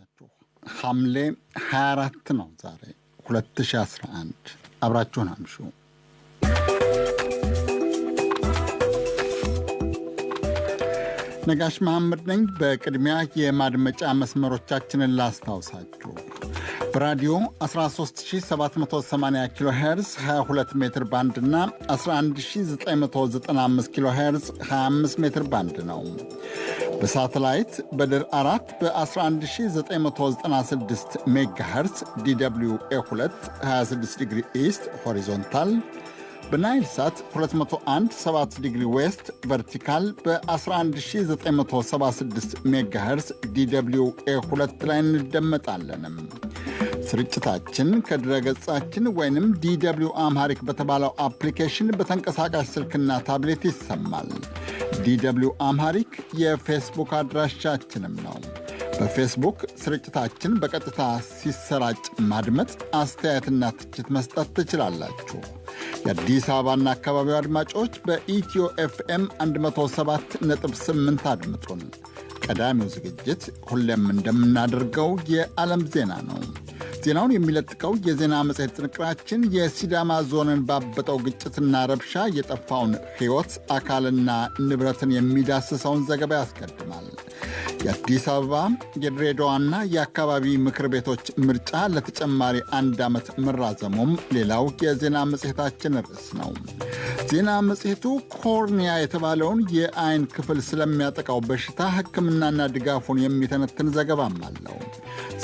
አመሻችሁ። ሐምሌ 24 ነው ዛሬ 2011። አብራችሁን አምሹ። ነጋሽ መሐመድ ነኝ። በቅድሚያ የማድመጫ መስመሮቻችንን ላስታውሳችሁ። በራዲዮ 13780 ኪሎ ሄርዝ 22 ሜትር ባንድ እና 11995 ኪሎ ሄርዝ 25 ሜትር ባንድ ነው። በሳተላይት በድር 4 በ11996 ሜጋሄርዝ DW A2 26 degree east horizontal፣ በናይል ሳት 201 7 degree west vertical በ11976 ሜጋሄርዝ DW A2 ላይ እንደመጣለንም። ስርጭታችን ከድረገጻችን ወይንም DW Amharic በተባለው አፕሊኬሽን በተንቀሳቃሽ ስልክና ታብሌት ይሰማል። DW Amharic የፌስቡክ አድራሻችንም ነው። በፌስቡክ ስርጭታችን በቀጥታ ሲሰራጭ ማድመጥ፣ አስተያየትና ትችት መስጠት ትችላላችሁ። የአዲስ አበባና አካባቢው አድማጮች በኢትዮ ኤፍኤም 107.8 አድምጡን። ቀዳሚው ዝግጅት ሁሌም እንደምናደርገው የዓለም ዜና ነው። ዜናውን የሚለጥቀው የዜና መጽሔት ጥንቅራችን የሲዳማ ዞንን ባበጠው ግጭትና ረብሻ የጠፋውን ሕይወት አካልና ንብረትን የሚዳስሰውን ዘገባ ያስቀድማል። የአዲስ አበባ፣ የድሬዳዋና የአካባቢ ምክር ቤቶች ምርጫ ለተጨማሪ አንድ ዓመት መራዘሙም ሌላው የዜና መጽሔታችን ርዕስ ነው። ዜና መጽሔቱ ኮርኒያ የተባለውን የአይን ክፍል ስለሚያጠቃው በሽታ ሕክምናና ድጋፉን የሚተነትን ዘገባም አለው።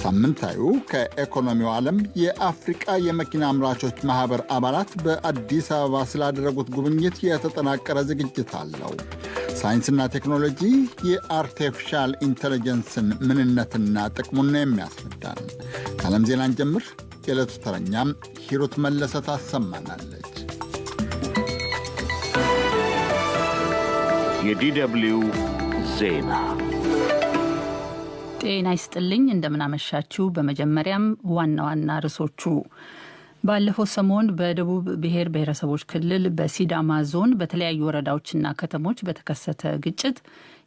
ሳምንታዊው ከኢኮኖሚው ዓለም የአፍሪቃ የመኪና አምራቾች ማኅበር አባላት በአዲስ አበባ ስላደረጉት ጉብኝት የተጠናቀረ ዝግጅት አለው። ሳይንስና ቴክኖሎጂ የ artificial intelligence ን ምንነትና ጥቅሙን ነው የሚያስረዳን። ከዓለም ዜናን ጀምር። የዕለቱ ተረኛም ሂሩት መለሰ ታሰማናለች። የ DW ዜና። ጤና ይስጥልኝ። እንደምናመሻችሁ። በመጀመሪያም ዋና ዋና ርዕሶቹ፦ ባለፈው ሰሞን በደቡብ ብሔር ብሔረሰቦች ክልል በሲዳማ ዞን በተለያዩ ወረዳዎችና ከተሞች በተከሰተ ግጭት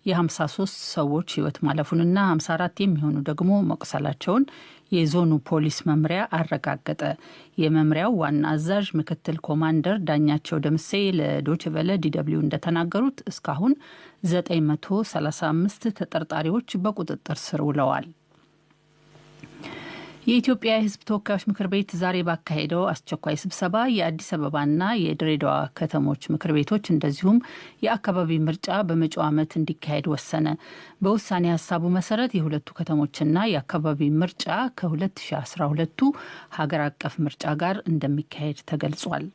የ53 ሰዎች ሕይወት ማለፉንና 54 የሚሆኑ ደግሞ መቁሰላቸውን የዞኑ ፖሊስ መምሪያ አረጋገጠ። የመምሪያው ዋና አዛዥ ምክትል ኮማንደር ዳኛቸው ደምሴ ለዶይቼ ቬለ DW እንደተናገሩት እስካሁን 935 ተጠርጣሪዎች በቁጥጥር ስር ውለዋል። የኢትዮጵያ የሕዝብ ተወካዮች ምክር ቤት ዛሬ ባካሄደው አስቸኳይ ስብሰባ የአዲስ አበባና የድሬዳዋ ከተሞች ምክር ቤቶች እንደዚሁም የአካባቢ ምርጫ በመጪው ዓመት እንዲካሄድ ወሰነ። በውሳኔ ሀሳቡ መሰረት የሁለቱ ከተሞችና የአካባቢ ምርጫ ከ2012ቱ ሀገር አቀፍ ምርጫ ጋር እንደሚካሄድ ተገልጿል።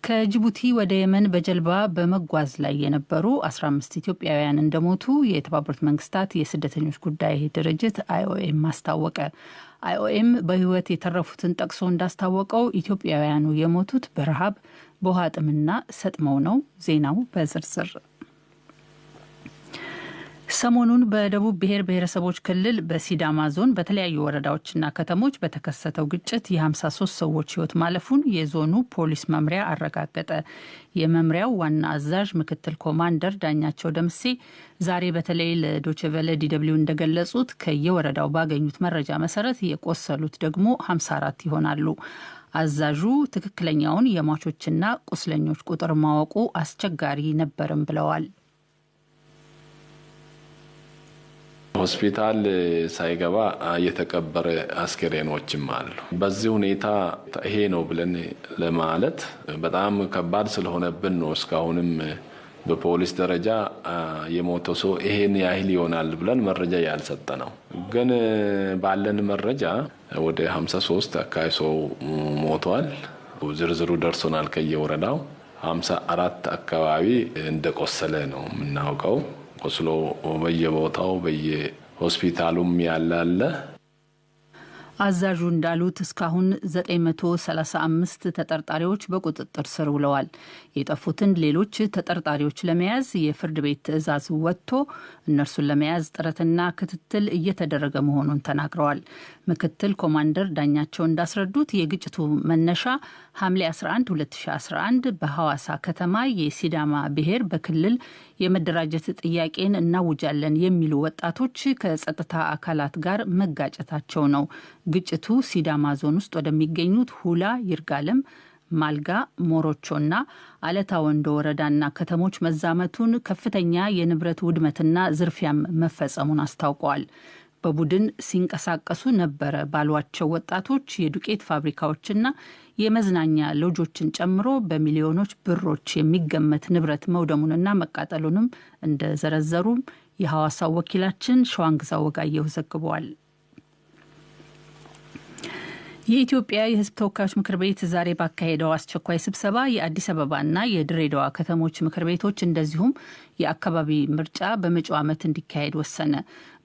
ከጅቡቲ ወደ የመን በጀልባ በመጓዝ ላይ የነበሩ 15 ኢትዮጵያውያን እንደሞቱ የተባበሩት መንግስታት የስደተኞች ጉዳይ ድርጅት አይኦኤም አስታወቀ። አይኦኤም በሕይወት የተረፉትን ጠቅሶ እንዳስታወቀው ኢትዮጵያውያኑ የሞቱት በረሃብ፣ በውሃ ጥምና ሰጥመው ነው። ዜናው በዝርዝር። ሰሞኑን በደቡብ ብሔር ብሔረሰቦች ክልል በሲዳማ ዞን በተለያዩ ወረዳዎችና ከተሞች በተከሰተው ግጭት የ53 ሰዎች ሕይወት ማለፉን የዞኑ ፖሊስ መምሪያ አረጋገጠ። የመምሪያው ዋና አዛዥ ምክትል ኮማንደር ዳኛቸው ደምሴ ዛሬ በተለይ ለዶይቼ ቬለ DW እንደገለጹት ከየወረዳው ባገኙት መረጃ መሰረት የቆሰሉት ደግሞ 54 ይሆናሉ። አዛዡ ትክክለኛውን የሟቾችና ቁስለኞች ቁጥር ማወቁ አስቸጋሪ ነበርም ብለዋል። ሆስፒታል ሳይገባ የተቀበረ አስክሬኖችም አሉ። በዚህ ሁኔታ ይሄ ነው ብለን ለማለት በጣም ከባድ ስለሆነብን ነው እስካሁንም በፖሊስ ደረጃ የሞተው ሰው ይሄን ያህል ይሆናል ብለን መረጃ ያልሰጠ ነው። ግን ባለን መረጃ ወደ 53 አካባቢ ሰው ሞቷል። ዝርዝሩ ደርሶናል። ከየወረዳው 54 አካባቢ እንደቆሰለ ነው የምናውቀው። ቆስሎ በየቦታው በየሆስፒታሉም ያለ አለ። አዛዡ እንዳሉት እስካሁን 935 ተጠርጣሪዎች በቁጥጥር ስር ውለዋል። የጠፉትን ሌሎች ተጠርጣሪዎች ለመያዝ የፍርድ ቤት ትዕዛዝ ወጥቶ እነርሱን ለመያዝ ጥረትና ክትትል እየተደረገ መሆኑን ተናግረዋል። ምክትል ኮማንደር ዳኛቸው እንዳስረዱት የግጭቱ መነሻ ሐምሌ 11 2011 በሐዋሳ ከተማ የሲዳማ ብሔር በክልል የመደራጀት ጥያቄን እናውጃለን የሚሉ ወጣቶች ከጸጥታ አካላት ጋር መጋጨታቸው ነው። ግጭቱ ሲዳማ ዞን ውስጥ ወደሚገኙት ሁላ፣ ይርጋለም፣ ማልጋ፣ ሞሮቾና አለታ ወንዶ ወረዳና ከተሞች መዛመቱን፣ ከፍተኛ የንብረት ውድመትና ዝርፊያም መፈጸሙን አስታውቀዋል። በቡድን ሲንቀሳቀሱ ነበረ ባሏቸው ወጣቶች የዱቄት ፋብሪካዎችና የመዝናኛ ሎጆችን ጨምሮ በሚሊዮኖች ብሮች የሚገመት ንብረት መውደሙንና መቃጠሉንም እንደዘረዘሩም የሐዋሳው ወኪላችን ሸዋንግዛው ወጋየሁ ዘግበዋል። የኢትዮጵያ የሕዝብ ተወካዮች ምክር ቤት ዛሬ ባካሄደው አስቸኳይ ስብሰባ የአዲስ አበባና የድሬዳዋ ከተሞች ምክር ቤቶች እንደዚሁም የአካባቢ ምርጫ በመጪው ዓመት እንዲካሄድ ወሰነ።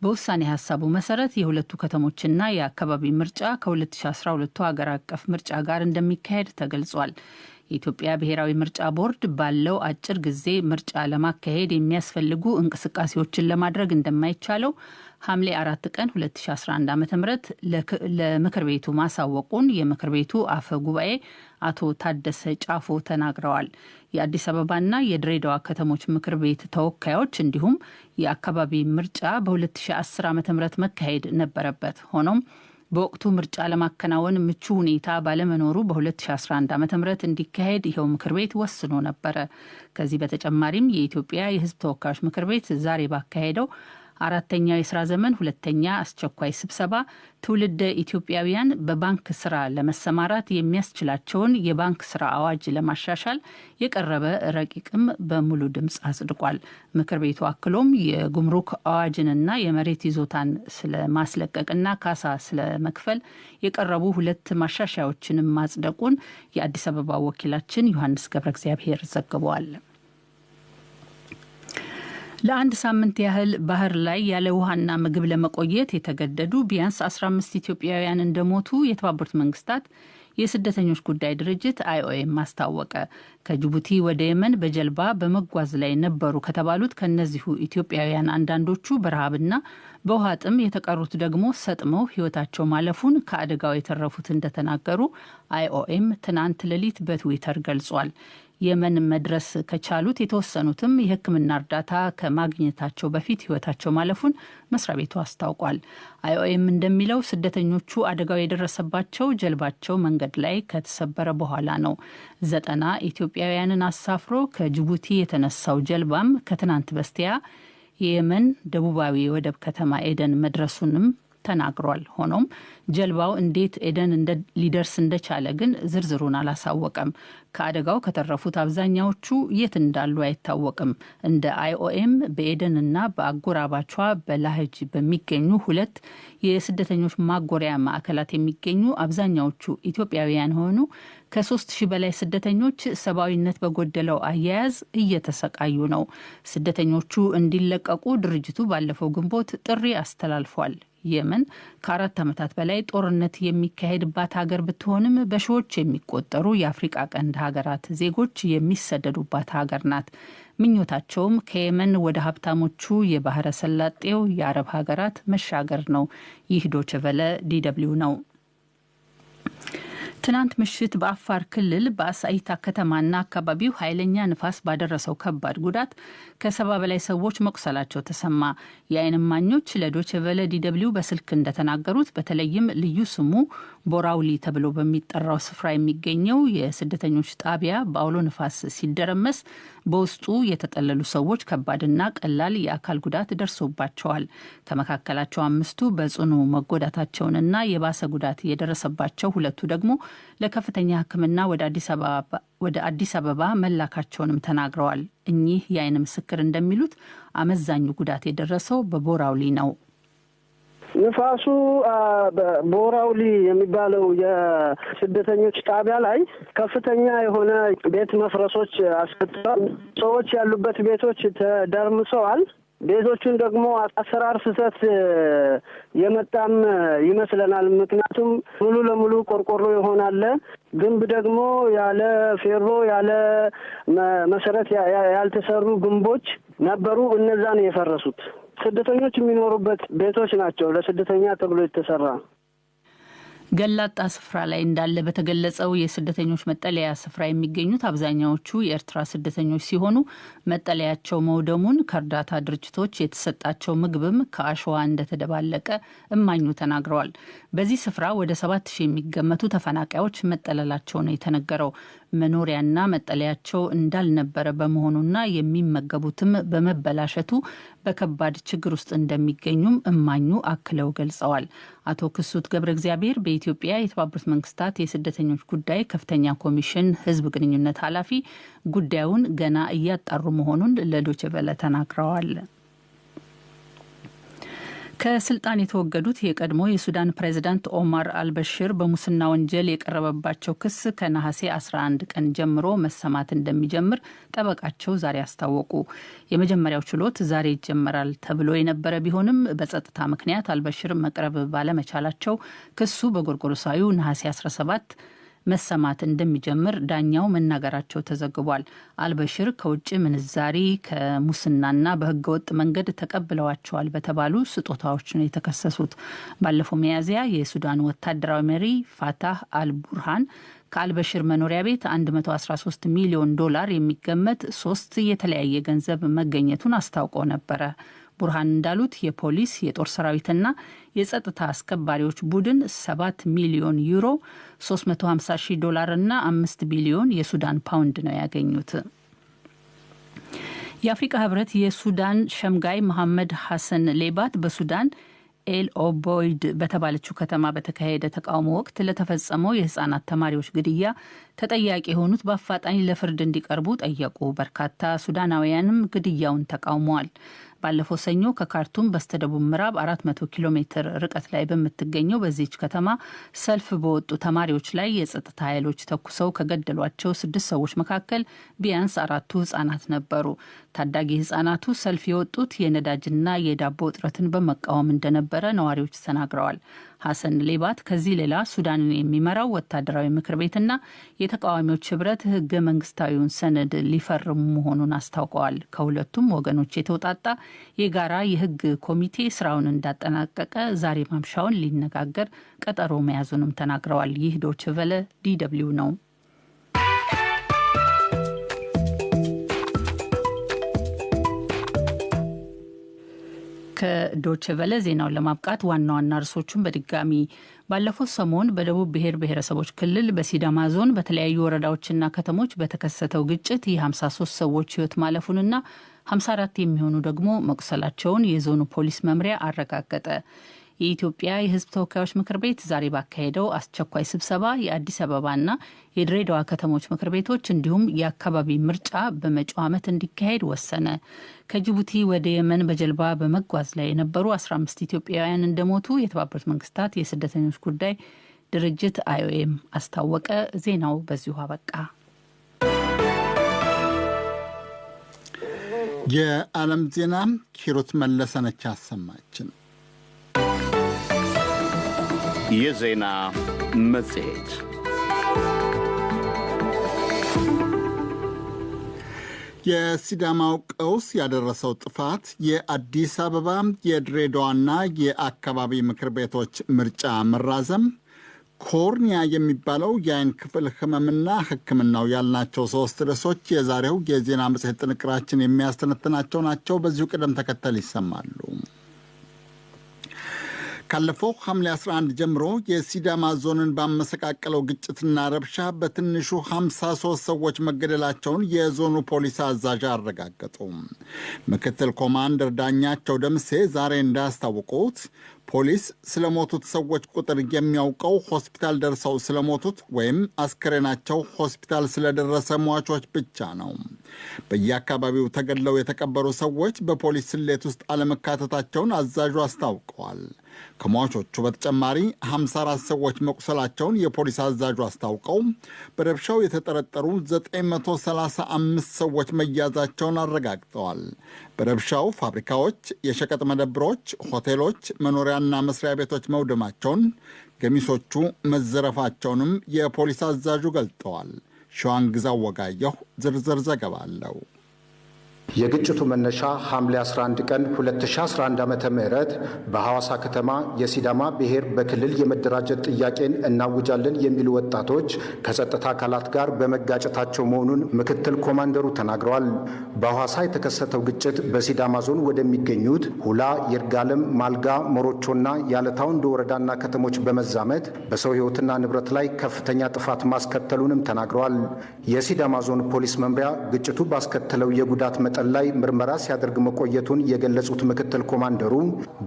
በውሳኔ ሀሳቡ መሰረት የሁለቱ ከተሞችና የአካባቢ ምርጫ ከ2012 ሀገር አቀፍ ምርጫ ጋር እንደሚካሄድ ተገልጿል። የኢትዮጵያ ብሔራዊ ምርጫ ቦርድ ባለው አጭር ጊዜ ምርጫ ለማካሄድ የሚያስፈልጉ እንቅስቃሴዎችን ለማድረግ እንደማይቻለው ሐምሌ 4 ቀን 2011 ዓ ም ለምክር ቤቱ ማሳወቁን የምክር ቤቱ አፈ ጉባኤ አቶ ታደሰ ጫፎ ተናግረዋል። የአዲስ አበባና የድሬዳዋ ከተሞች ምክር ቤት ተወካዮች እንዲሁም የአካባቢ ምርጫ በ2010 ዓ ም መካሄድ ነበረበት። ሆኖም በወቅቱ ምርጫ ለማከናወን ምቹ ሁኔታ ባለመኖሩ በ2011 ዓ ም እንዲካሄድ ይኸው ምክር ቤት ወስኖ ነበረ። ከዚህ በተጨማሪም የኢትዮጵያ የሕዝብ ተወካዮች ምክር ቤት ዛሬ ባካሄደው አራተኛው የስራ ዘመን ሁለተኛ አስቸኳይ ስብሰባ ትውልደ ኢትዮጵያውያን በባንክ ስራ ለመሰማራት የሚያስችላቸውን የባንክ ስራ አዋጅ ለማሻሻል የቀረበ ረቂቅም በሙሉ ድምፅ አጽድቋል። ምክር ቤቱ አክሎም የጉምሩክ አዋጅንና የመሬት ይዞታን ስለማስለቀቅና ካሳ ስለመክፈል የቀረቡ ሁለት ማሻሻያዎችንም ማጽደቁን የአዲስ አበባ ወኪላችን ዮሐንስ ገብረ እግዚአብሔር ዘግበዋል። ለአንድ ሳምንት ያህል ባህር ላይ ያለ ውሃና ምግብ ለመቆየት የተገደዱ ቢያንስ 15 ኢትዮጵያውያን እንደሞቱ የተባበሩት መንግስታት የስደተኞች ጉዳይ ድርጅት አይኦኤም አስታወቀ። ከጅቡቲ ወደ የመን በጀልባ በመጓዝ ላይ ነበሩ ከተባሉት ከእነዚሁ ኢትዮጵያውያን አንዳንዶቹ በረሃብና በውሃ ጥም፣ የተቀሩት ደግሞ ሰጥመው ሕይወታቸው ማለፉን ከአደጋው የተረፉት እንደተናገሩ አይኦኤም ትናንት ሌሊት በትዊተር ገልጿል። የመን መድረስ ከቻሉት የተወሰኑትም የሕክምና እርዳታ ከማግኘታቸው በፊት ሕይወታቸው ማለፉን መስሪያ ቤቱ አስታውቋል። አይኦኤም እንደሚለው ስደተኞቹ አደጋው የደረሰባቸው ጀልባቸው መንገድ ላይ ከተሰበረ በኋላ ነው። 90 ኢትዮጵያውያንን አሳፍሮ ከጅቡቲ የተነሳው ጀልባም ከትናንት በስቲያ የየመን ደቡባዊ የወደብ ከተማ ኤደን መድረሱንም ተናግሯል። ሆኖም ጀልባው እንዴት ኤደን ሊደርስ እንደቻለ ግን ዝርዝሩን አላሳወቀም። ከአደጋው ከተረፉት አብዛኛዎቹ የት እንዳሉ አይታወቅም። እንደ አይኦኤም በኤደንና በአጎራባቿ በላህጅ በሚገኙ ሁለት የስደተኞች ማጎሪያ ማዕከላት የሚገኙ አብዛኛዎቹ ኢትዮጵያውያን ሆኑ ከ3000 በላይ ስደተኞች ሰብአዊነት በጎደለው አያያዝ እየተሰቃዩ ነው። ስደተኞቹ እንዲለቀቁ ድርጅቱ ባለፈው ግንቦት ጥሪ አስተላልፏል። የመን ከ4 ዓመታት በላይ ጦርነት የሚካሄድባት ሀገር ብትሆንም በሺዎች የሚቆጠሩ የአፍሪቃ ቀንድ ሀገራት ዜጎች የሚሰደዱባት ሀገር ናት። ምኞታቸውም ከየመን ወደ ሀብታሞቹ የባህረ ሰላጤው የአረብ ሀገራት መሻገር ነው። ይህ ዶይቼ ቬለ ዲደብሊው ነው። ትናንት ምሽት በአፋር ክልል በአሳይታ ከተማና አካባቢው ኃይለኛ ንፋስ ባደረሰው ከባድ ጉዳት ከ70 በላይ ሰዎች መቁሰላቸው ተሰማ። የዓይን እማኞች ለዶይቼ ቬለ ዲደብሊው በስልክ እንደተናገሩት በተለይም ልዩ ስሙ ቦራውሊ ተብሎ በሚጠራው ስፍራ የሚገኘው የስደተኞች ጣቢያ በአውሎ ንፋስ ሲደረመስ በውስጡ የተጠለሉ ሰዎች ከባድና ቀላል የአካል ጉዳት ደርሶባቸዋል። ከመካከላቸው 5ቱ በጽኑ መጎዳታቸውንና የባሰ ጉዳት የደረሰባቸው 2ቱ ደግሞ ለከፍተኛ ሕክምና ወደ አዲስ አበባ መላካቸውንም ተናግረዋል። እኚህ የዓይን ምስክር እንደሚሉት አመዛኙ ጉዳት የደረሰው በቦራውሊ ነው። ንፋሱ ቦራውሊ የሚባለው የስደተኞች ጣቢያ ላይ ከፍተኛ የሆነ ቤት መፍረሶች አስከትሏል። ሰዎች ያሉበት ቤቶች ተደርምሰዋል። ቤቶቹን ደግሞ አሰራር ስህተት የመጣም ይመስለናል። ምክንያቱም ሙሉ ለሙሉ ቆርቆሮ ይሆናል፣ ግንብ ደግሞ ያለ ፌሮ ያለ መሰረት ያልተሰሩ ግንቦች ነበሩ። እነዛ ነው የፈረሱት። ስደተኞች የሚኖሩበት ቤቶች ናቸው፣ ለስደተኛ ተብሎ የተሰራ። ገላጣ ስፍራ ላይ እንዳለ በተገለጸው የስደተኞች መጠለያ ስፍራ የሚገኙት አብዛኛዎቹ የኤርትራ ስደተኞች ሲሆኑ መጠለያቸው መውደሙን፣ ከእርዳታ ድርጅቶች የተሰጣቸው ምግብም ከአሸዋ እንደተደባለቀ እማኙ ተናግረዋል። በዚህ ስፍራ ወደ 7000 የሚገመቱ ተፈናቃዮች መጠለላቸው ነው የተነገረው። መኖሪያና መጠለያቸው እንዳልነበረ በመሆኑና የሚመገቡትም በመበላሸቱ በከባድ ችግር ውስጥ እንደሚገኙም እማኙ አክለው ገልጸዋል። አቶ ክሱት ገብረ እግዚአብሔር በኢትዮጵያ የተባበሩት መንግስታት የስደተኞች ጉዳይ ከፍተኛ ኮሚሽን ህዝብ ግንኙነት ኃላፊ ጉዳዩን ገና እያጣሩ መሆኑን ለዶይቼ ቬለ ተናግረዋል። ከስልጣን የተወገዱት የቀድሞ የሱዳን ፕሬዝዳንት ኦማር አልበሽር በሙስና ወንጀል የቀረበባቸው ክስ ከነሐሴ 11 ቀን ጀምሮ መሰማት እንደሚጀምር ጠበቃቸው ዛሬ አስታወቁ። የመጀመሪያው ችሎት ዛሬ ይጀመራል ተብሎ የነበረ ቢሆንም በጸጥታ ምክንያት አልበሽር መቅረብ ባለመቻላቸው ክሱ በጎርጎሮሳዊው ነሐሴ 17 መሰማት እንደሚጀምር ዳኛው መናገራቸው ተዘግቧል። አልበሽር ከውጭ ምንዛሪ፣ ከሙስናና በህገወጥ መንገድ ተቀብለዋቸዋል በተባሉ ስጦታዎች ነው የተከሰሱት። ባለፈው ሚያዝያ የሱዳን ወታደራዊ መሪ ፋታህ አልቡርሃን ከአልበሽር መኖሪያ ቤት 113 ሚሊዮን ዶላር የሚገመት ሶስት የተለያየ ገንዘብ መገኘቱን አስታውቆ ነበረ። ቡርሃን እንዳሉት የፖሊስ፣ የጦር ሰራዊትና የጸጥታ አስከባሪዎች ቡድን 7 ሚሊዮን ዩሮ፣ 350 ሺህ ዶላር እና 5 ቢሊዮን የሱዳን ፓውንድ ነው ያገኙት። የአፍሪካ ህብረት የሱዳን ሸምጋይ መሐመድ ሐሰን ሌባት በሱዳን ኤል ኦቦይድ በተባለችው ከተማ በተካሄደ ተቃውሞ ወቅት ለተፈጸመው የህጻናት ተማሪዎች ግድያ ተጠያቂ የሆኑት በአፋጣኝ ለፍርድ እንዲቀርቡ ጠየቁ። በርካታ ሱዳናውያንም ግድያውን ተቃውመዋል። ባለፈው ሰኞ ከካርቱም በስተደቡብ ምዕራብ 400 ኪሎ ሜትር ርቀት ላይ በምትገኘው በዚህች ከተማ ሰልፍ በወጡ ተማሪዎች ላይ የጸጥታ ኃይሎች ተኩሰው ከገደሏቸው ስድስት ሰዎች መካከል ቢያንስ አራቱ ህጻናት ነበሩ። ታዳጊ ህጻናቱ ሰልፍ የወጡት የነዳጅና የዳቦ እጥረትን በመቃወም እንደነበረ ነዋሪዎች ተናግረዋል። ሐሰን ሌባት ከዚህ ሌላ ሱዳንን የሚመራው ወታደራዊ ምክር ቤትና የተቃዋሚዎች ህብረት ህገ መንግስታዊውን ሰነድ ሊፈርሙ መሆኑን አስታውቀዋል። ከሁለቱም ወገኖች የተውጣጣ የጋራ የህግ ኮሚቴ ስራውን እንዳጠናቀቀ ዛሬ ማምሻውን ሊነጋገር ቀጠሮ መያዙንም ተናግረዋል። ይህ ዶይቼ ቬለ DW ነው። ከዶይቼ ቬለ ዜናውን ለማብቃት ዋና ዋና ርዕሶቹን በድጋሚ። ባለፈው ሰሞን በደቡብ ብሔር ብሔረሰቦች ክልል በሲዳማ ዞን በተለያዩ ወረዳዎችና ከተሞች በተከሰተው ግጭት የ53 ሰዎች ህይወት ማለፉንና 54 የሚሆኑ ደግሞ መቁሰላቸውን የዞኑ ፖሊስ መምሪያ አረጋገጠ። የኢትዮጵያ የህዝብ ተወካዮች ምክር ቤት ዛሬ ባካሄደው አስቸኳይ ስብሰባ የአዲስ አበባና የድሬዳዋ ከተሞች ምክር ቤቶች እንዲሁም የአካባቢ ምርጫ በመጪው ዓመት እንዲካሄድ ወሰነ። ከጅቡቲ ወደ የመን በጀልባ በመጓዝ ላይ የነበሩ 15 ኢትዮጵያውያን እንደሞቱ የተባበሩት መንግስታት የስደተኞች ጉዳይ ድርጅት አይኦኤም አስታወቀ። ዜናው በዚሁ አበቃ። የዓለም ዜና ሂሩት መለሰነች አሰማችን። የዜና መጽሔት። የሲዳማው ቀውስ ያደረሰው ጥፋት፣ የአዲስ አበባ፣ የድሬዳዋና የአካባቢ ምክር ቤቶች ምርጫ መራዘም፣ ኮርኒያ የሚባለው የአይን ክፍል ህመምና ሕክምናው ያልናቸው ሶስት ርዕሶች የዛሬው የዜና መጽሔት ጥንቅራችን የሚያስተነትናቸው ናቸው። በዚሁ ቅደም ተከተል ይሰማሉ። ካለፈው ሐምሌ 11 ጀምሮ የሲዳማ ዞንን ባመሰቃቀለው ግጭትና ረብሻ በትንሹ 53 ሰዎች መገደላቸውን የዞኑ ፖሊስ አዛዥ አረጋገጡ። ምክትል ኮማንደር ዳኛቸው ደምሴ ዛሬ እንዳስታወቁት ፖሊስ ስለሞቱት ሰዎች ቁጥር የሚያውቀው ሆስፒታል ደርሰው ስለሞቱት ወይም አስከሬናቸው ሆስፒታል ስለደረሰ ሟቾች ብቻ ነው። በየአካባቢው ተገድለው የተቀበሩ ሰዎች በፖሊስ ስሌት ውስጥ አለመካተታቸውን አዛዡ አስታውቀዋል። ከሟቾቹ በተጨማሪ 54 ሰዎች መቁሰላቸውን የፖሊስ አዛዡ አስታውቀው በረብሻው የተጠረጠሩ 935 ሰዎች መያዛቸውን አረጋግጠዋል። በረብሻው ፋብሪካዎች፣ የሸቀጥ መደብሮች፣ ሆቴሎች፣ መኖሪያና መስሪያ ቤቶች መውደማቸውን፣ ገሚሶቹ መዘረፋቸውንም የፖሊስ አዛዡ ገልጠዋል። ሸዋንግዛው ወጋየሁ ዝርዝር ዘገባ አለው። የግጭቱ መነሻ ሐምሌ 11 ቀን 2011 ዓ.ም በሐዋሳ ከተማ የሲዳማ ብሔር በክልል የመደራጀት ጥያቄን እናውጃለን የሚሉ ወጣቶች ከጸጥታ አካላት ጋር በመጋጨታቸው መሆኑን ምክትል ኮማንደሩ ተናግረዋል። በሐዋሳ የተከሰተው ግጭት በሲዳማ ዞን ወደሚገኙት ሁላ፣ ይርጋለም፣ ማልጋ፣ ሞሮቾና ያለታ ወንዶ ወረዳና ከተሞች በመዛመት በሰው ሕይወትና ንብረት ላይ ከፍተኛ ጥፋት ማስከተሉንም ተናግረዋል። የሲዳማ ዞን ፖሊስ መምሪያ ግጭቱ ባስከተለው የጉዳት መጠን ላይ ምርመራ ሲያደርግ መቆየቱን የገለጹት ምክትል ኮማንደሩ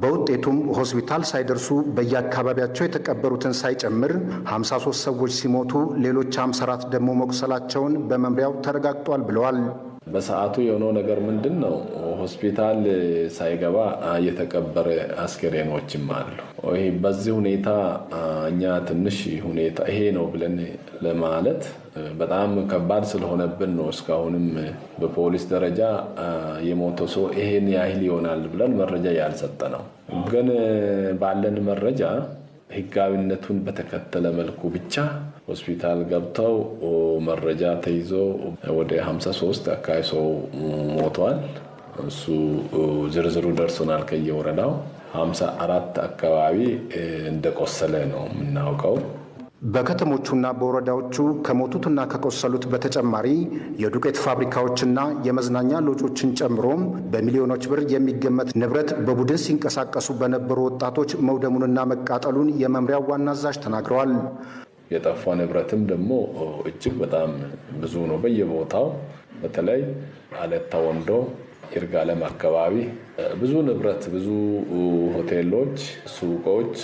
በውጤቱም ሆስፒታል ሳይደርሱ በየአካባቢያቸው የተቀበሩትን ሳይጨምር 53 ሰዎች ሲሞቱ ሌሎች 54 ደግሞ መቁሰላቸውን በመምሪያው ተረጋግጧል ብለዋል። በሰዓቱ የሆነው ነገር ምንድን ነው? ሆስፒታል ሳይገባ የተቀበረ አስከሬኖችም አሉ። ይሄ በዚህ ሁኔታ እኛ ትንሽ ሁኔታ ይሄ ነው ብለን ለማለት በጣም ከባድ ስለሆነብን ነው። እስካሁንም በፖሊስ ደረጃ የሞተ ሰው ይሄን ያህል ይሆናል ብለን መረጃ ያልሰጠ ነው። ግን ባለን መረጃ ህጋዊነቱን በተከተለ መልኩ ብቻ ሆስፒታል ገብተው መረጃ ተይዞ ወደ 53 አካባቢ ሰው ሞቷል። እሱ ዝርዝሩ ደርሶናል። ከየወረዳው 54 አካባቢ እንደቆሰለ ነው የምናውቀው። በከተሞቹና በወረዳዎቹ ከሞቱትና ከቆሰሉት በተጨማሪ የዱቄት ፋብሪካዎችና የመዝናኛ ሎጆችን ጨምሮም በሚሊዮኖች ብር የሚገመት ንብረት በቡድን ሲንቀሳቀሱ በነበሩ ወጣቶች መውደሙንና መቃጠሉን የመምሪያው ዋና አዛዥ ተናግረዋል። የጠፋ ንብረትም ደግሞ እጅግ በጣም ብዙ ነው። በየቦታው በተለይ አለታ ወንዶ፣ ይርጋለም አካባቢ ብዙ ንብረት፣ ብዙ ሆቴሎች፣ ሱቆች፣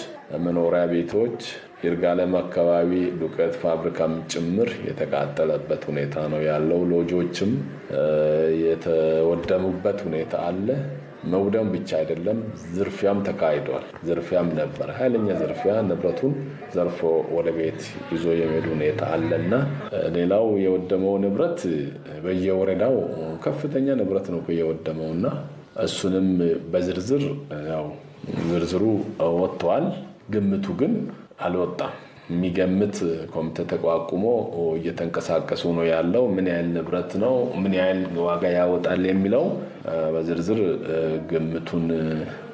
መኖሪያ ቤቶች፣ ይርጋለም አካባቢ ዱቄት ፋብሪካም ጭምር የተቃጠለበት ሁኔታ ነው ያለው። ሎጆችም የተወደሙበት ሁኔታ አለ። መውደም ብቻ አይደለም፣ ዝርፊያም ተካሂዷል። ዝርፊያም ነበር፣ ኃይለኛ ዝርፊያ፣ ንብረቱን ዘርፎ ወደ ቤት ይዞ የሚሄድ ሁኔታ አለና ሌላው የወደመው ንብረት በየወረዳው ከፍተኛ ንብረት ነው የወደመውና እሱንም በዝርዝር ያው ዝርዝሩ ወጥቷል። ግምቱ ግን አልወጣም። የሚገምት ኮሚቴ ተቋቁሞ እየተንቀሳቀሱ ነው ያለው። ምን ያህል ንብረት ነው፣ ምን ያህል ዋጋ ያወጣል የሚለው በዝርዝር ግምቱን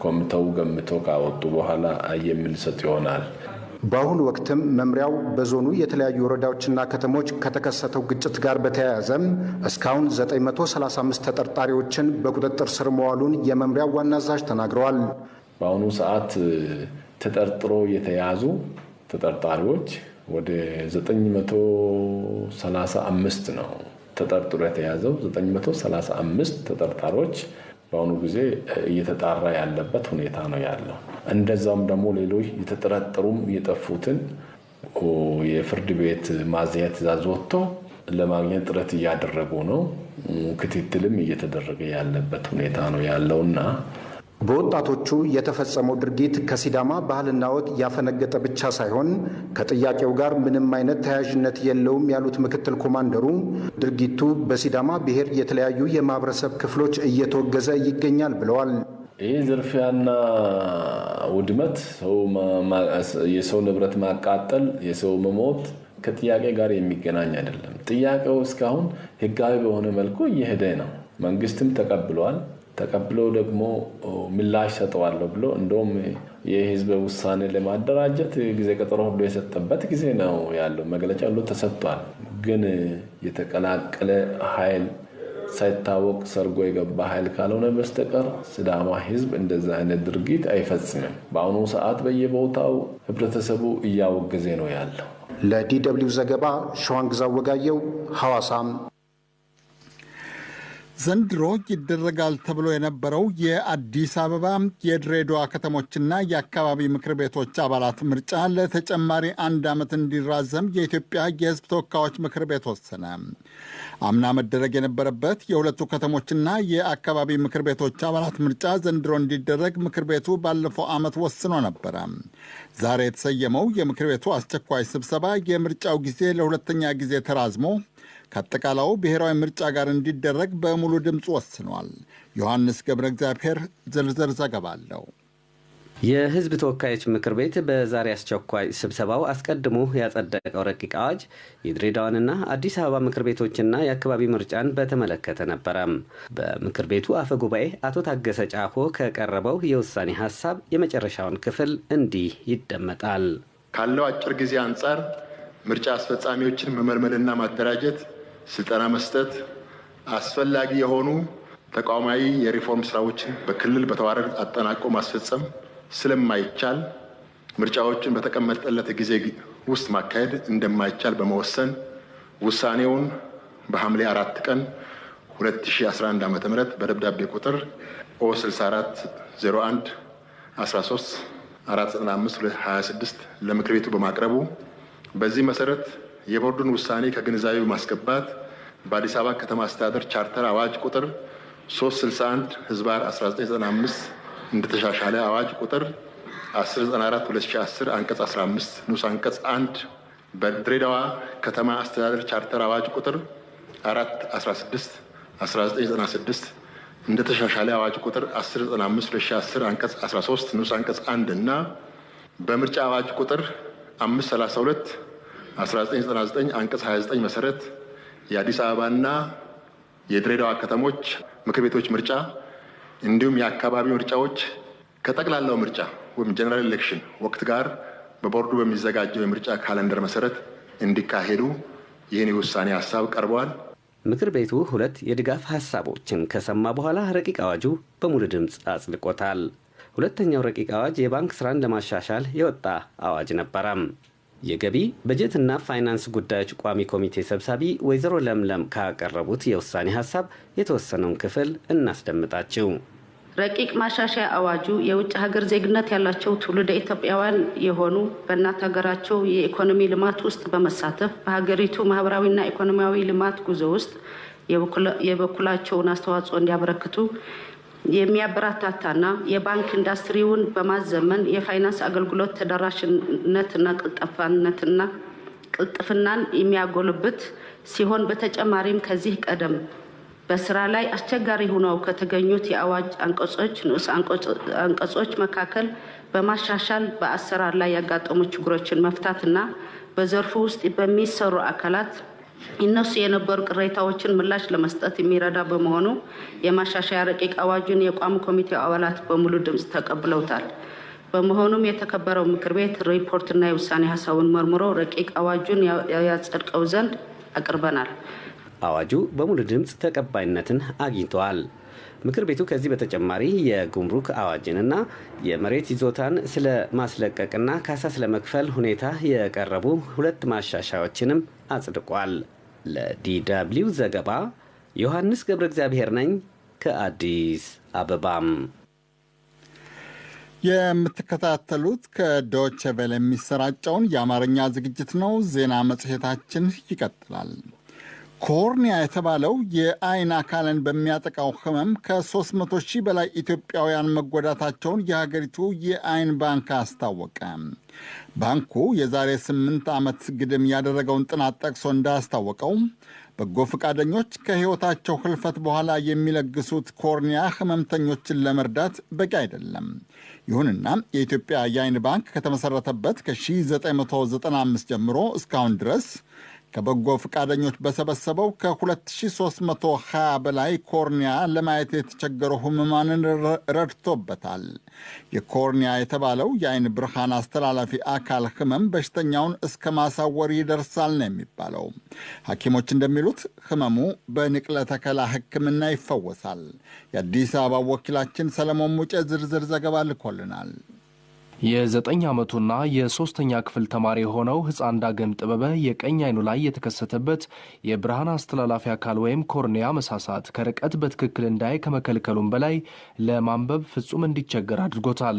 ኮሚቴው ገምቶ ካወጡ በኋላ የምንሰጥ ይሆናል። በአሁኑ ወቅትም መምሪያው በዞኑ የተለያዩ ወረዳዎችና ከተሞች ከተከሰተው ግጭት ጋር በተያያዘም እስካሁን 935 ተጠርጣሪዎችን በቁጥጥር ስር መዋሉን የመምሪያው ዋና አዛዥ ተናግረዋል። በአሁኑ ሰዓት ተጠርጥሮ የተያዙ ተጠርጣሪዎች ወደ 935 ነው። ተጠርጥሮ የተያዘው 935 ተጠርጣሪዎች በአሁኑ ጊዜ እየተጣራ ያለበት ሁኔታ ነው ያለው። እንደዛም ደግሞ ሌሎች የተጠረጠሩም የጠፉትን የፍርድ ቤት ማዘያ ትዕዛዝ ወጥቶ ለማግኘት ጥረት እያደረጉ ነው። ክትትልም እየተደረገ ያለበት ሁኔታ ነው ያለውና በወጣቶቹ የተፈጸመው ድርጊት ከሲዳማ ባህልና ወግ ያፈነገጠ ብቻ ሳይሆን ከጥያቄው ጋር ምንም አይነት ተያያዥነት የለውም ያሉት ምክትል ኮማንደሩ ድርጊቱ በሲዳማ ብሔር የተለያዩ የማህበረሰብ ክፍሎች እየተወገዘ ይገኛል ብለዋል። ይህ ዝርፊያና ውድመት፣ የሰው ንብረት ማቃጠል፣ የሰው መሞት ከጥያቄ ጋር የሚገናኝ አይደለም። ጥያቄው እስካሁን ህጋዊ በሆነ መልኩ እየሄደ ነው። መንግስትም ተቀብሏል። ተቀብሎ ደግሞ ምላሽ ሰጠዋለሁ ብሎ እንደውም የህዝብ ውሳኔ ለማደራጀት ጊዜ ቀጠሮ ሁሉ የሰጠበት ጊዜ ነው ያለው። መግለጫ ሁሉ ተሰጥቷል። ግን የተቀላቀለ ኃይል ሳይታወቅ ሰርጎ የገባ ኃይል ካልሆነ በስተቀር ሲዳማ ህዝብ እንደዛ አይነት ድርጊት አይፈጽምም። በአሁኑ ሰዓት በየቦታው ህብረተሰቡ እያወገዘ ነው ያለው። ለ DW ዘገባ ሸዋንግዛው ወጋየው ሐዋሳም። ዘንድሮ ይደረጋል ተብሎ የነበረው የአዲስ አበባ፣ የድሬዳዋ ከተሞችና የአካባቢ ምክር ቤቶች አባላት ምርጫ ለተጨማሪ አንድ ዓመት እንዲራዘም የኢትዮጵያ የሕዝብ ተወካዮች ምክር ቤት ወሰነ። አምና መደረግ የነበረበት የሁለቱ ከተሞችና የአካባቢ ምክር ቤቶች አባላት ምርጫ ዘንድሮ እንዲደረግ ምክር ቤቱ ባለፈው ዓመት ወስኖ ነበረ። ዛሬ የተሰየመው የምክር ቤቱ አስቸኳይ ስብሰባ የምርጫው ጊዜ ለሁለተኛ ጊዜ ተራዝሞ ከአጠቃላዩ ብሔራዊ ምርጫ ጋር እንዲደረግ በሙሉ ድምፅ ወስኗል። ዮሐንስ ገብረ እግዚአብሔር ዝርዝር ዘገባ አለው። የሕዝብ ተወካዮች ምክር ቤት በዛሬ አስቸኳይ ስብሰባው አስቀድሞ ያጸደቀው ረቂቅ አዋጅ የድሬዳዋንና አዲስ አበባ ምክር ቤቶችና የአካባቢ ምርጫን በተመለከተ ነበረ። በምክር ቤቱ አፈ ጉባኤ አቶ ታገሰ ጫፎ ከቀረበው የውሳኔ ሀሳብ የመጨረሻውን ክፍል እንዲህ ይደመጣል። ካለው አጭር ጊዜ አንጻር ምርጫ አስፈጻሚዎችን መመልመልና ማደራጀት፣ ስልጠና መስጠት፣ አስፈላጊ የሆኑ ተቋማዊ የሪፎርም ስራዎችን በክልል በተዋረድ አጠናቆ ማስፈጸም ስለማይቻል ምርጫዎችን በተቀመጠለት ጊዜ ውስጥ ማካሄድ እንደማይቻል በመወሰን ውሳኔውን በሐምሌ 4 ቀን 2011 ዓ.ም በደብዳቤ ቁጥር ኦ 64 01 13 495 26 ለምክር ቤቱ በማቅረቡ፣ በዚህ መሰረት የቦርዱን ውሳኔ ከግንዛቤ በማስገባት በአዲስ አበባ ከተማ አስተዳደር ቻርተር አዋጅ ቁጥር 361 ህዝባር 1995 እንደተሻሻለ አዋጅ ቁጥር 1094 2010 አንቀጽ 15 ንዑስ አንቀጽ 1፣ በድሬዳዋ ከተማ አስተዳደር ቻርተር አዋጅ ቁጥር 416 1996 እንደተሻሻለ አዋጅ ቁጥር 1095 2010 አንቀጽ 13 ንዑስ አንቀጽ 1 እና በምርጫ አዋጅ ቁጥር 532 1999 አንቀጽ 29 መሰረት የአዲስ አበባና የድሬዳዋ ከተሞች ምክር ቤቶች ምርጫ እንዲሁም የአካባቢ ምርጫዎች ከጠቅላላው ምርጫ ወይም general election ወቅት ጋር በቦርዱ በሚዘጋጀው የምርጫ calendar መሰረት እንዲካሄዱ ይህን የውሳኔ ሀሳብ ቀርበዋል። ምክር ቤቱ ሁለት የድጋፍ ሀሳቦችን ከሰማ በኋላ ረቂቅ አዋጁ በሙሉ ድምፅ አጽድቆታል። ሁለተኛው ረቂቅ አዋጅ የባንክ ስራን ለማሻሻል የወጣ አዋጅ ነበረም። የገቢ በጀትና ፋይናንስ ጉዳዮች ቋሚ ኮሚቴ ሰብሳቢ ወይዘሮ ለምለም ካቀረቡት የውሳኔ ሀሳብ የተወሰነውን ክፍል እናስደምጣችው። ረቂቅ ማሻሻያ አዋጁ የውጭ ሀገር ዜግነት ያላቸው ትውልደ ኢትዮጵያውያን የሆኑ በእናት ሀገራቸው የኢኮኖሚ ልማት ውስጥ በመሳተፍ በሀገሪቱ ማህበራዊና ኢኮኖሚያዊ ልማት ጉዞ ውስጥ የበኩላቸውን አስተዋጽኦ እንዲያበረክቱ የሚያበረታታና የባንክ ኢንዱስትሪውን በማዘመን የፋይናንስ አገልግሎት ተደራሽነትና ቅልጥፍናነትና ቅልጥፍናን የሚያጎልብት ሲሆን፣ በተጨማሪም ከዚህ ቀደም በስራ ላይ አስቸጋሪ ሆነው ከተገኙት የአዋጅ አንቀጾች፣ ንዑስ አንቀጾች መካከል በማሻሻል በአሰራር ላይ ያጋጠሙ ችግሮችን መፍታትና በዘርፉ ውስጥ በሚሰሩ አካላት ይነሱ የነበሩ ቅሬታዎችን ምላሽ ለመስጠት የሚረዳ በመሆኑ የማሻሻያ ረቂቅ አዋጁን የቋሚ ኮሚቴው አባላት በሙሉ ድምፅ ተቀብለውታል። በመሆኑም የተከበረው ምክር ቤት ሪፖርትና የውሳኔ ሀሳቡን መርምሮ ረቂቅ አዋጁን ያጸድቀው ዘንድ አቅርበናል። አዋጁ በሙሉ ድምፅ ተቀባይነትን አግኝተዋል። ምክር ቤቱ ከዚህ በተጨማሪ የጉምሩክ አዋጅንና የመሬት ይዞታን ስለ ማስለቀቅና ካሳ ስለመክፈል ሁኔታ የቀረቡ ሁለት ማሻሻያዎችንም አጽድቋል። ለ DW ዘገባ ዮሐንስ ገብረ እግዚአብሔር ነኝ ከአዲስ አበባም። የምትከታተሉት ከዶቼ ቬለ የሚሰራጨውን የአማርኛ ዝግጅት ነው። ዜና መጽሔታችን ይቀጥላል። ኮርኒያ የተባለው የአይን አካልን በሚያጠቃው ህመም ከ300 ሺህ በላይ ኢትዮጵያውያን መጎዳታቸውን የሀገሪቱ የአይን ባንክ አስታወቀ። ባንኩ የዛሬ 8 ዓመት ግድም ያደረገውን ጥናት ጠቅሶ እንዳስታወቀው በጎ ፈቃደኞች ከሕይወታቸው ህልፈት በኋላ የሚለግሱት ኮርኒያ ህመምተኞችን ለመርዳት በቂ አይደለም። ይሁንና የኢትዮጵያ የአይን ባንክ ከተመሠረተበት ከ1995 ጀምሮ እስካሁን ድረስ ከበጎ ፈቃደኞች በሰበሰበው ከ2320 በላይ ኮርኒያ ለማየት የተቸገሩ ህሙማንን ረድቶበታል። የኮርኒያ የተባለው የአይን ብርሃን አስተላላፊ አካል ህመም በሽተኛውን እስከ ማሳወር ይደርሳል ነው የሚባለው። ሐኪሞች እንደሚሉት ህመሙ በንቅለ ተከላ ሕክምና ይፈወሳል። የአዲስ አበባ ወኪላችን ሰለሞን ሙጬ ዝርዝር ዘገባ ልኮልናል። የ9 ዓመቱና የ3ኛ ክፍል ተማሪ የሆነው ህፃን ዳግም ጥበበ የቀኝ አይኑ ላይ የተከሰተበት የብርሃን አስተላላፊ አካል ወይም ኮርኒያ መሳሳት ከርቀት በትክክል እንዳይ ከመከልከሉም በላይ ለማንበብ ፍጹም እንዲቸገር አድርጎታል።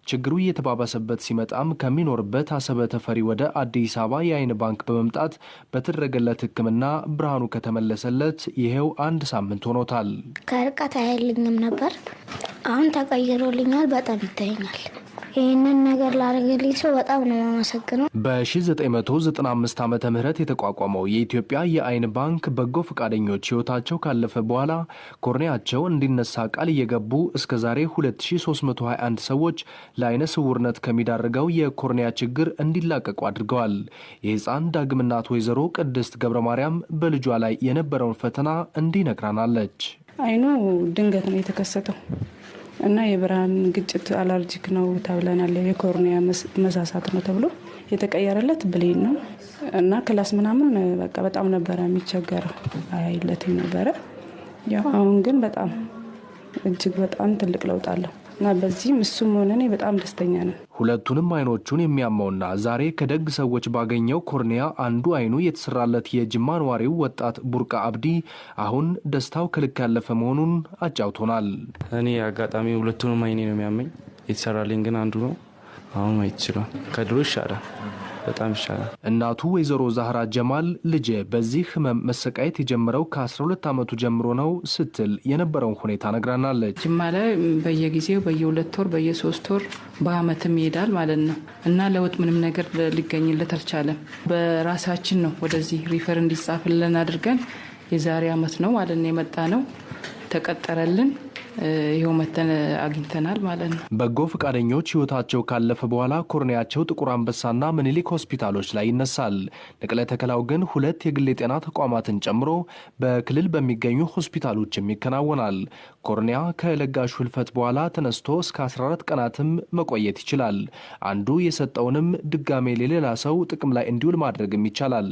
ችግሩ እየተባባሰበት ሲመጣም ከሚኖርበት አሰበ ተፈሪ ወደ አዲስ አበባ የአይን ባንክ በመምጣት በተደረገለት ሕክምና ብርሃኑ ከተመለሰለት ይሄው አንድ ሳምንት ሆኖታል። ከርቀት አያልኝም ነበር፣ አሁን ተቀይሮልኛል። በጣም ይታየኛል። ይህንን ነገር ላደረገልኝ ሰው በጣም ነው የማመሰግነው። በ1995 ዓመተ ምህረት የተቋቋመው የኢትዮጵያ የአይን ባንክ በጎ ፈቃደኞች ህይወታቸው ካለፈ በኋላ ኮርኒያቸው እንዲነሳ ቃል እየገቡ እስከ ዛሬ 2321 ሰዎች ለአይነ ስውርነት ከሚዳርገው የኮርኒያ ችግር እንዲላቀቁ አድርገዋል። የህፃን ዳግም እናት ወይዘሮ ቅድስት ገብረ ማርያም በልጇ ላይ የነበረውን ፈተና እንዲህ ነግራናለች። አይኑ ድንገት ነው የተከሰተው እና የብርሃን ግጭት allergic ነው ተብለናል። የ cornea መሳሳት ነው ተብሎ የተቀየረለት ብሌን ነው እና class ምናምን በቃ በጣም ነበረ የሚቸገረው፣ አያይለትም ነበረ። ያው አሁን ግን በጣም እጅግ በጣም ትልቅ ለውጥ አለው እና በዚህም እሱም ሆነ እኔ በጣም ደስተኛ ነን። ሁለቱንም አይኖቹን የሚያመውና ዛሬ ከደግ ሰዎች ባገኘው ኮርኒያ አንዱ አይኑ የተሰራለት የጅማ ነዋሪው ወጣት ቡርቃ አብዲ አሁን ደስታው ከልክ ያለፈ መሆኑን አጫውቶናል። እኔ አጋጣሚ ሁለቱንም አይኔ ነው የሚያመኝ፣ የተሰራልኝ ግን አንዱ ነው። አሁን ማየት ይችላል። ከድሮ ይሻላል፣ በጣም ይሻላል። እናቱ ወይዘሮ ዛህራ ጀማል ልጄ በዚህ ህመም መሰቃየት የጀመረው ከ12 ዓመቱ ጀምሮ ነው ስትል የነበረውን ሁኔታ ነግራናለች። ጅማ ላይ በየጊዜው በየ2 ወር በየ3 ወር በአመትም ይሄዳል ማለት ነው እና ለውጥ ምንም ነገር ሊገኝለት አልቻለም። በራሳችን ነው ወደዚህ refer እንዲጻፍልን አድርገን የዛሬ አመት ነው ማለት ነው የመጣ ነው፣ ተቀጠረልን። ይኸው መተን አግኝተናል ማለት ነው። በጎ ፈቃደኞች ህይወታቸው ካለፈ በኋላ ኮርኒያቸው ጥቁር አንበሳና ምኒልክ ሆስፒታሎች ላይ ይነሳል። ንቅለ ተከላው ግን 2 የግል የጤና ተቋማትን ጨምሮ በክልል በሚገኙ ሆስፒታሎችም ይከናወናል። ኮርኒያ ከለጋሹ ህልፈት በኋላ ተነስቶ እስከ 14 ቀናትም መቆየት ይችላል። አንዱ የሰጠውንም ድጋሜ ለሌላ ሰው ጥቅም ላይ እንዲውል ማድረግም ይቻላል።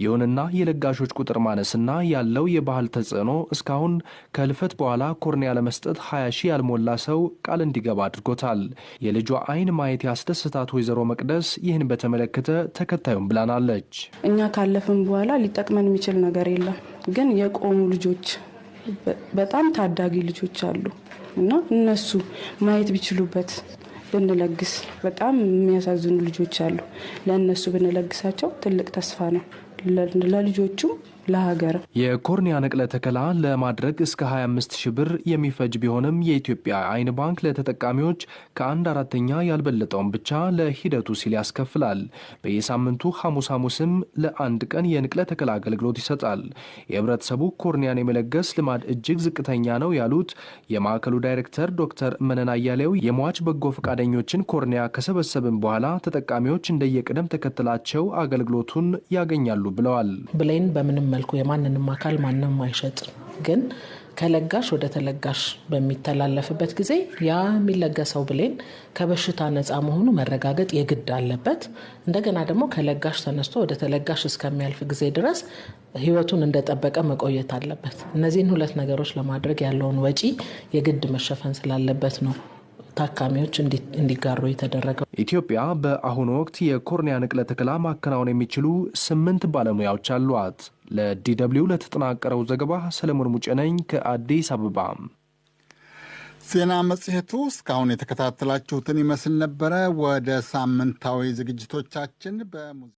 ይሁንና የለጋሾች ቁጥር ማነስና ያለው የባህል ተጽዕኖ እስካሁን ከህልፈት በኋላ ኮርኒያ ለመስጠት 20 ሺህ ያልሞላ ሰው ቃል እንዲገባ አድርጎታል። የልጇ አይን ማየት ያስደስታት ወይዘሮ መቅደስ ይህን በተመለከተ ተከታዩን ብላናለች። እኛ ካለፍን በኋላ ሊጠቅመን የሚችል ነገር የለም፣ ግን የቆሙ ልጆች በጣም ታዳጊ ልጆች አሉ እና እነሱ ማየት ቢችሉበት ብንለግስ፣ በጣም የሚያሳዝኑ ልጆች አሉ። ለእነሱ ብንለግሳቸው ትልቅ ተስፋ ነው ለልጆቹም ለሀገር። የኮርኒያ ንቅለ ተከላ ለማድረግ እስከ 25 ሺህ ብር የሚፈጅ ቢሆንም የኢትዮጵያ አይን ባንክ ለተጠቃሚዎች ከ1/4 ያልበለጠውን ብቻ ለሂደቱ ሲል ያስከፍላል። በየሳምንቱ ሐሙስ ሐሙስም ለአንድ ቀን የንቅለ ተከላ አገልግሎት ይሰጣል። የህብረተሰቡ ኮርኒያን የመለገስ ልማድ እጅግ ዝቅተኛ ነው ያሉት የማዕከሉ ዳይሬክተር ዶክተር መነን አያሌው የሟች በጎ ፈቃደኞችን ኮርኒያ ከሰበሰብን በኋላ ተጠቃሚዎች እንደየቅደም ተከተላቸው አገልግሎቱን ያገኛሉ ብለዋል። ብሌን በምንም መልኩ የማንንም አካል ማንም አይሸጥም። ግን ከለጋሽ ወደ ተለጋሽ በሚተላለፍበት ጊዜ ያ የሚለገሰው ብሌን ከበሽታ ነፃ መሆኑ መረጋገጥ የግድ አለበት። እንደገና ደግሞ ከለጋሽ ተነስቶ ወደ ተለጋሽ እስከሚያልፍ ጊዜ ድረስ ህይወቱን እንደጠበቀ መቆየት አለበት። እነዚህን ሁለት ነገሮች ለማድረግ ያለውን ወጪ የግድ መሸፈን ስላለበት ነው ታካሚዎች እንዲጋሩ የተደረገው። ኢትዮጵያ በአሁኑ ወቅት የኮርኒያ ንቅለ ተከላ ማከናወን የሚችሉ 8 ባለሙያዎች አሏት። ለDW ለተጠናቀረው ዘገባ ሰለሞን ሙጬ ነኝ ከአዲስ አበባ። ዜና መጽሔቱ እስካሁን የተከታተላችሁትን ይመስል ነበረ። ወደ ሳምንታዊ ዝግጅቶቻችን በሙዚቃ